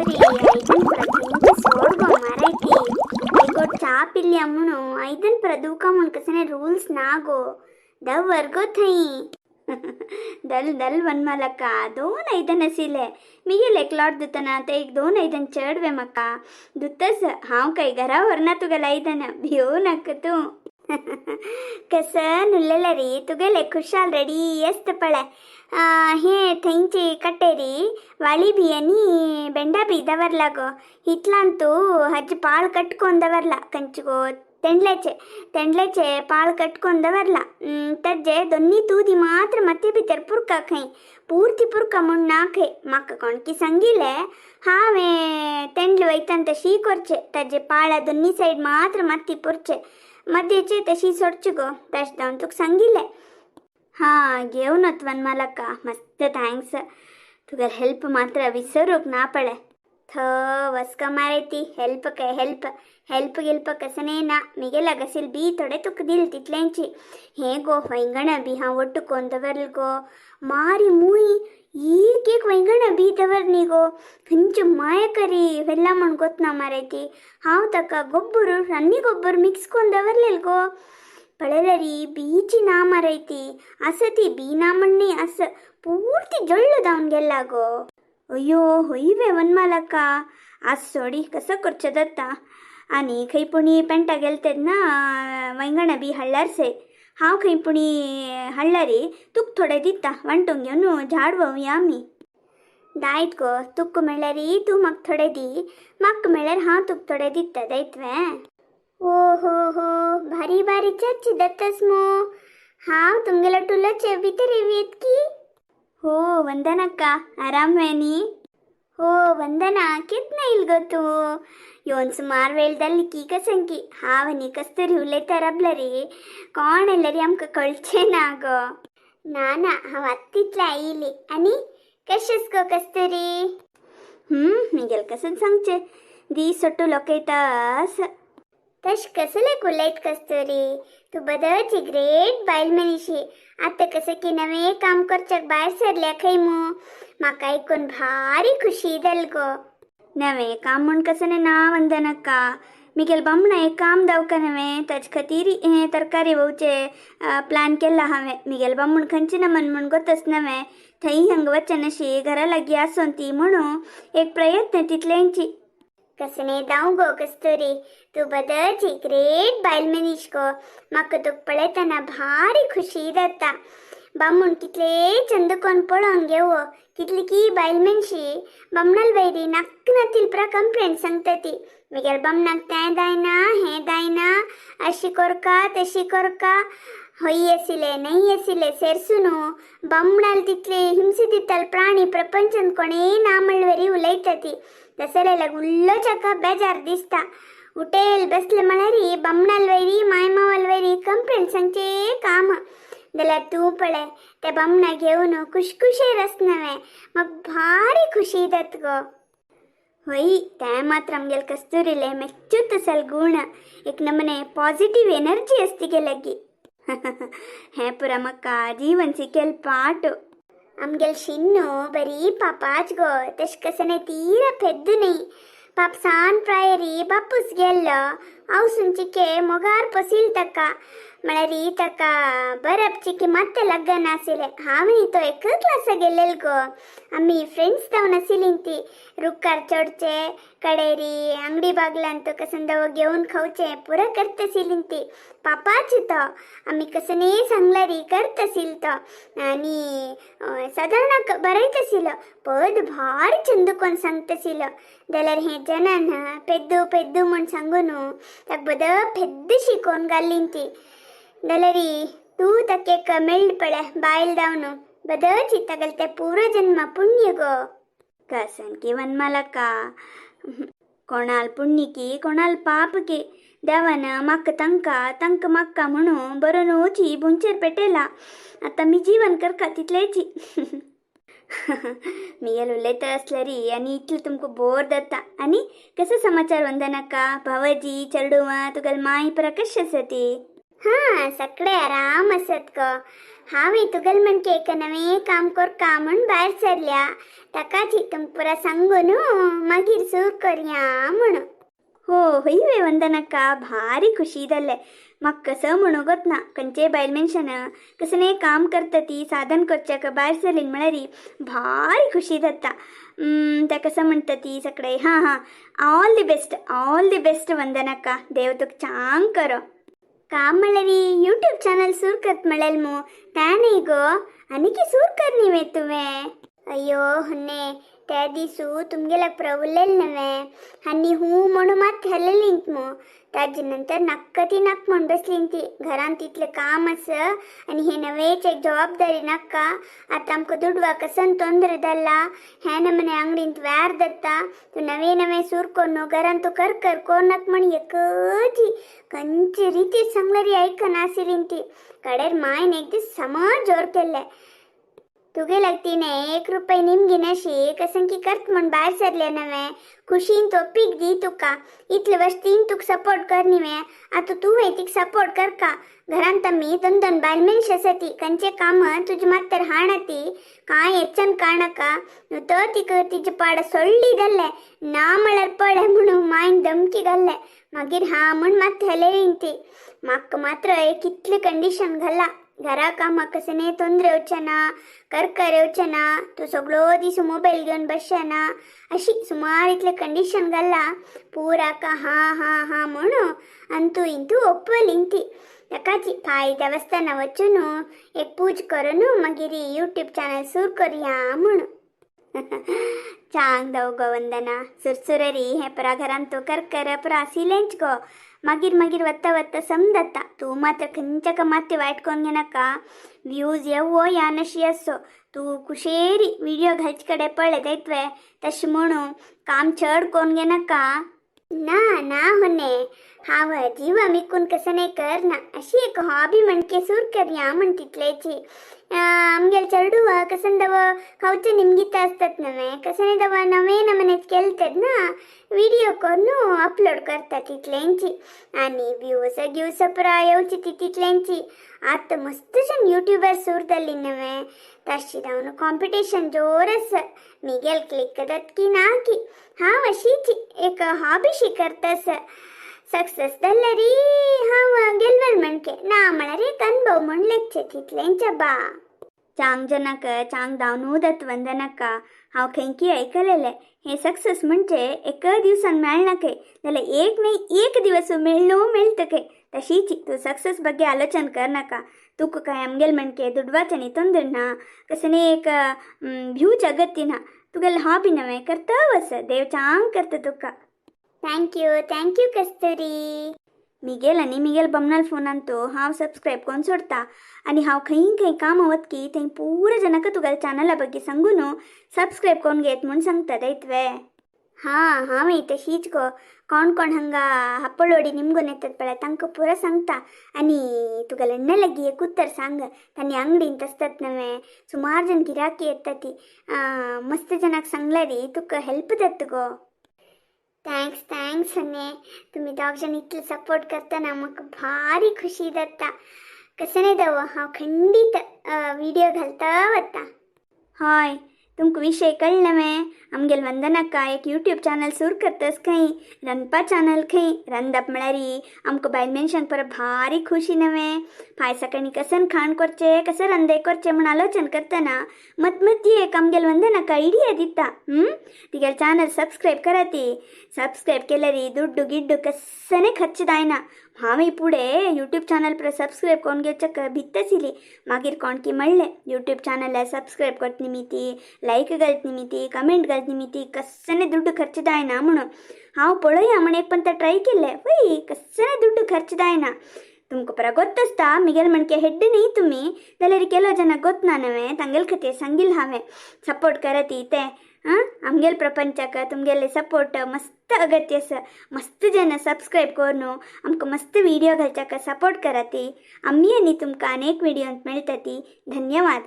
कस्तुरी आयदन पुरा खंयचे सोड गो मारायती. एक चा पिल्ली अम्मुनु आयदन पुरा दूका म्हूण कसने रूल्स ना गो. दवर गो थंय दल दल वनमालक्का दोन आयदन आशिल्ले मिगेल एकलोट दुतना ते एक दोन आयदन चड वे म्हाका दुतस. हांव काय घरा व्हरना तुगेलें आयदन, भियोव नाका तूं. कसन उरलेले री तुगेले खुशाल रेडी आसता पळय. हे थंयची कट्टेरी वाळी बी आनी बेंडा बी दवरला गो. इतलान तूं हाजे पाळ कटकोन दवरला कंच गो? तेंडल्याचे तेंडल्याचे पाळ कटकोन दवरला. तज्जे दोन्ही तूदी मात्र मत्ते भितर पुरका खंय, पूर्ती पुरका म्हूण ना खंय. म्हाका कोणकी सांगिल्लें हांवें तेंडले वयतान तशी करचे, ताजे पाळा दोन्ही सायड मात्र माती पुरचे, मध्येचे तशी सोडचे गो. तशें जावन तुका सांगिल्लें. हां, घेवन वत वनमालक्का. मस्त thanks, तुगेले हेल्प मात्र विसरूंक ना पळय. थ वस्का मारायती हेल्प काय हेल्प हेल्प गिल्प कसने ना. मिगेला गसील बी थोडे तुका दिल तितलेंची. हे गो वैंगणां बी हांव ಒಟ್ಟು कोन दवरल गो. मारी मूय एक एक वैंगणां बी दवर न्ही गो. खंयचे माया करी व्हेला म्हूण गोतना मारायती. हांव ताका गोब्बर रान्नी गोब्बर मिक्स कोन्न दवरलेल गो. पळयल्यारी बीची ना मारायती. आसा ती बी ना म्हण आस पूर्ती जळ्ळ जावन गेला गो. अय्यो, होय वनमालक्का. आज सोडी कसं करचें जाता. आनी खंय पुणी पेंटा गेल तेन्ना वैंगणां बी हाडल्यार सय. हांव खंय पुणी हाडल्यार तुका थोडे दिता, वांटून घेवन झाड व्होवया आमी. दायत गो, तुका मेळ्ळ्यार तूं म्हाका थोडे दी, म्हाका मेळ्ळ्यार हांव तुका थोडे दिता. दायतवें? ओ हो हो, भारी भारी चर्ची दत्तस मू. हांव तुमगेलो टुलोचे भितर येत की. हो वंदनक्का, आराम नी? हो वंदना, केन्ना येयल गो तूं? येवन सुमार वेळ जाली की कसंकी. हांव आनी कस्तुरी उलयता राबला रे, कोण येयले रे आमकां कळचें ना गो. ना ना, हांव आत्तितलें आयिल्ली. आनी कशेंच गो कस्तुरी? मिगेल कसं सांगचें, दीस सोट्टू लोकयतास. तश कसले उलयत कस्तुरी, तूं बदची ग्रेट बायल मनीशी. आतां कसं की नवें काम करच्याक भायर सरल्या खंय मू. म्हाका आयकून भारी खुशी जाल गो. नवें काम म्हूण कसं ना वंदनक्का, मिगेल बामणा एक काम दावका नवें, ताजे खातीर हें तरकारी वोवचें प्लॅन केला हांवें. मिगेल बामूण खंयचे नमन म्हूण गोतस नवें थंय हांगा वचनाशी घरा लागीं आसोन ती म्हणून एक प्रयत्न तितलेंची. कसने दाव गो कस्तुरी, तूं बदची ग्रेट बायल मनीश गो. म्हाका तुका पळयतना भारी खुशी जाता. बामूण कितले चंद कोण पळोवन घेवो. कितली की बायल मनशी बामणाल वैरी नाक नातील पुरा कंप्लेंट सांगता ती. मिगेल बामणाक तें जायना, हें जायना, अशी करका तशी करका, हय आशिल्ले न्हय आशिल्ले सेरसुनू बामणाल तितले हिंसे दिताल प्राणी प्रपंचांत कोणेय ना म्हणल्यार उलयता ती. तसले उल्लोचाका बेजार दिसता. उटेल बसले म्हळ्यार बामणाल वैरी मायमावाल वैरी कंप्लेंट सांगचे काम. जाल्यार तूं पळय ते बामणा घेवन खुशखुशेर आस नवें, म्हाका भारी खुशी जाता गो. होय, तें मात्र आमगेले कस्तुरीले मेच्चूत असल गुण. एक नमने पॉझिटिव्ह एनर्जी आसती गेलगी. हें पुरा म्हाका जीवन शिकेल पाठ. आमगेल शिन्नू बरी पापाच गो. तशें कसने तीरा पेद्द न्ही. पाप सान प्रायरी बापूस गेल्लो हांव चिके मोगार पोसील ताका. म्हळ्यार ताका बरप चिके मात्ते लग्न आशिल्लें. हांव न्ही तो एक क्लासा गेल्लेल गो. आमी फ्रेंड्स जावन आशिल्लीं ती. रुखार चडचे कडेरी अंगडी बागलांत कसं दव घेवन खावचें पुरा करत आशिल्लीं ती. पापाच तो, आमी कसने सांगल्यारी करत आशिल्लो तो. आनी सादारण बरयत आशिल्लो, पद भारी चंद कोण सांगत आशिल्लो. जाल्यार हें जनन पेद्दू पेद्दू म्हूण सांगून ताका बद पेद्द शिकोवन घाल्लीं ती. जाल्यार तूं ताका एक मेळ्ळ पळय बायल जावन, बदची तागेलें तें पूर्वजन्म पुण्य गो. कसन की वनमालक्का, कोणाल पुण्य की कोणाल पाप की, देवान म्हाका तांकां तांकां म्हाका म्हणून बरो न्हूची भुंचेर पेटयला. आतां मी जीवन करका तितलेची. मिगेल उलयता आसल्यारी आनी इतलें तुमकां बोर जाता. आनी कसो समाचार वंदनाका? भावजी, चेडुवां, तुगेले माय परा कशी आसा ती? हां, सगळे आराम आसात गो. हांवें तुगेल म्हणके एक नवें काम करका म्हूण भायर सरल्या, ताकाची तुमकां पुरा सांगून मागीर सूर करया म्हणून. हो होयवे वंदनक्का, भारी खुशी जाल्लें म्हाका. कसं म्हणू गोतना, खंयचे बायल मनशान कसलें काम करता ती साधन करच्याक भायर सरली म्हळ्यार भारी खुशी जाता. तें कसं म्हणटा ती सगळे. हां हां, all the best, all the best वंदनक्का, देव तुका चांग करो. काम म्हणल्यार यूट्यूब चॅनल सूर करत म्हणलेल मू, तें न्ही गो, आनीकी सूर कर न्ही तुवें? अय्यो होन्ने, त्या दिसू तुमगेल्याक प्रवलेल नव्हे आनी हूं म्हणून मात हेलेलींत मू, ताजे नंतर नक्क ती नक म्हूण बसलीं ती. घरांत तितलें काम आसा आनी हे नवेच एक जबाबदारी नाका. आतां आमकां दुडवाक कसन ತೊಂದರೆ जाल्ला, हे नमने अंगडींत व्यार दत्ता. तूं नवे नवे सूर कोन्न घरांत तूं कर कर कोन्नाक म्हण एकची खंयचे रिती सांगल्यारी आयकनाशिल्ली ती. कडेर मायन एक दीस सम जोर केल्ले, तुगेल्याक तिणें एक रुपय निमगिनाशी कसंकी करत म्हूण भायर सरले नवे. खुशीन तो पीक दी तुका, इतले वर्स तीन तुका सपोर्ट कर न्ही, आतां तुवें तिका सपोर्ट करका. घरांत आमी दोन दोन बायल मनशां आसा ती, खंयचे काम तुजे मात्तर हाणा ती कांय हेच्यान काणका. न्हू तो तिका तिजे पाड सोडली जाल्लें ना म्हळ्यार पळय म्हणून मायन धमकी घाल्लें. मागीर हा म्हूण मात हेलेली ती. म्हाका मात्र एक इतली कंडिशन घाला, घरा कामाक कसं ತೊಂದರೆ येवचें ना, करकर येवचें ना, तूं सगळो दीस मोबायल घेवन बसचें ना, अशी सुमार इतलें कंडिशन घाला. पुराका हा हा हा म्हणून अंतू इंतू ಒಪ್ಪಲಿ ती. ताकाची फाय देवस्थाना वचून एक पूज करून मागीर यूट्यूब चॅनल सूर करया म्हणून. चांग दव गो वंदना, सुरसुररी हे परा घरांत तूं कर कर परा आशिल्लेंच गो, मागीर मागीर वत्ता वत्ता समजता. तूं मात्र खंयच्या मात्य वायट कोन्न घेनाका. व्यूज येवो या नशी असो, तूं कुशेरी विडियो घालचे कडेन पळय तयत्वे. तशें म्हणून काम चड कोन्न घेनाका. ना ना होने, हांव जीवा मिकून कसं नाही कर ना, अशी एक हॉबी म्हणके सूर करया म्हण तितलेची. आमगेले चेडूव कसन दव खावचे निमगित असतात नवे, कसं दव नवे नमनेच केलतात ना, व्हिडिओ करून अपलोड करतात तितल्यांची आणि व्ह्यूज ग्यूज पुरा येवची ती तितल्यांची. आतां मस्त जन यूट्यूबर सूर जाल्ली नवे, तशी जावन कॉम्पिटिशन जोर आसा. मिगेल क्लिक जात की ना की हांव अशीच एक हॉबी करतास. सक्सेस जाल्यारी हांव गेल्वेल म्हणके, ना म्हळ्यार एक अनुभव म्हण लेखचे तितलेंच बा. चांग जनाक चांग दावनू दत्त वंदनक्का. हांव खंयकी आयकलेलें, हे सक्सेस म्हणजे एका दिवसान मेळना खंय, जाल्यार एक न्ही एक दिवस मेळ्ळो मेळटा खंय. तशीच तूं सक्सेस ಬಗ್ಗೆ आलोचन करनाका. तुका काय आमगेल म्हणके दुडवाचें न्ही ತೊंದರೆ ना, कसं एक व्यूज अगत्य ना. तुगेले हॉबी नवें करता वस, देव चांग करता तुका. Thank you, thank you कस्तुरी. मिगेल आनी मिगेल बमनाल फोनान तो हांव सबस्क्रायब करून सोडता आनी हांव खंय खंय काम वतकी थंय पुरा जनाक तुगेल्या चॅनला ಬಗ್ಗೆ सांगून सबस्क्रायब करून घेत म्हूण सांगता तयत्वे. हां, हांव तशीच गो. कोण कोण हांगा हप्पळोडी निमगून येतात पळय, तांकां पुरा सांगता. आनी तुगेले अण्णा लागीं एक उतर सांग, तांणी अंगडींत आसतात नवे, सुमार जण गिराकी येता ती. मस्त जणांक सांगल्यारी तुका हेल्प जाता गो. Thanks thanks होन्ने, तुम्ही दोग जण इतले सपोर्ट करतना म्हाका भारी खुशी जाता. कसं नाही दव, हांव खंडीत विडियो घालता वता. हय, तुमकां विशय कळ्ळें नवे? आमगेल वंदनाका एक यूट्यूब चॅनल सुरू करतस खंय, रांदपा चॅनल खंय. रांदप म्हळ्यार आमकां बायल मनशांक परत भारी खुशी नवे. फाय सकाळी कसन खाण करचें, कसं रांदे करचें म्हूण आलोचन करतना मत मदीं एक आमगेल वंदनाका आयडिया दिता. तिगेले चॅनल सबस्क्रायब करा ती. सबस्क्रायब केल्यार दुड्डू गिड्डू कसने खर्च जायना. हांवें फुडें यूट्यूब चॅनल पर सबस्क्रायब करून घेवच्याक भित्तासिली. मागीर कोणकी म्हणलें, यूट्यूब चॅनल सबस्क्रायब करत निमिती, लायक घालत निमिती, कमेंट घालत निमिती कसने दुड्डू खर्च जायना म्हणून. हांव पळया म्हण एक पण ट्राय केल्लें, वय कसने दुड्डू खर्च जायना. तुमकां परा गोत्त आसता, मिगेल म्हणके हेड न्ही तुमी, जाल्यार केलो जेन्ना गोत ना नवें, तांगेले खातीर सांगिल्लें हांवें. सपोर्ट करात तें. आं, आमगेले प्रपंचाक तुमगेले सपोर्ट मस्त अगत्य आसा. मस्त जन सबस्क्रायब करून आमकां मस्त विडियो घालच्याक सपोर्ट करात. आमी आनी तुमकां अनेक विडियोंत मेळटा ती. धन्यवाद.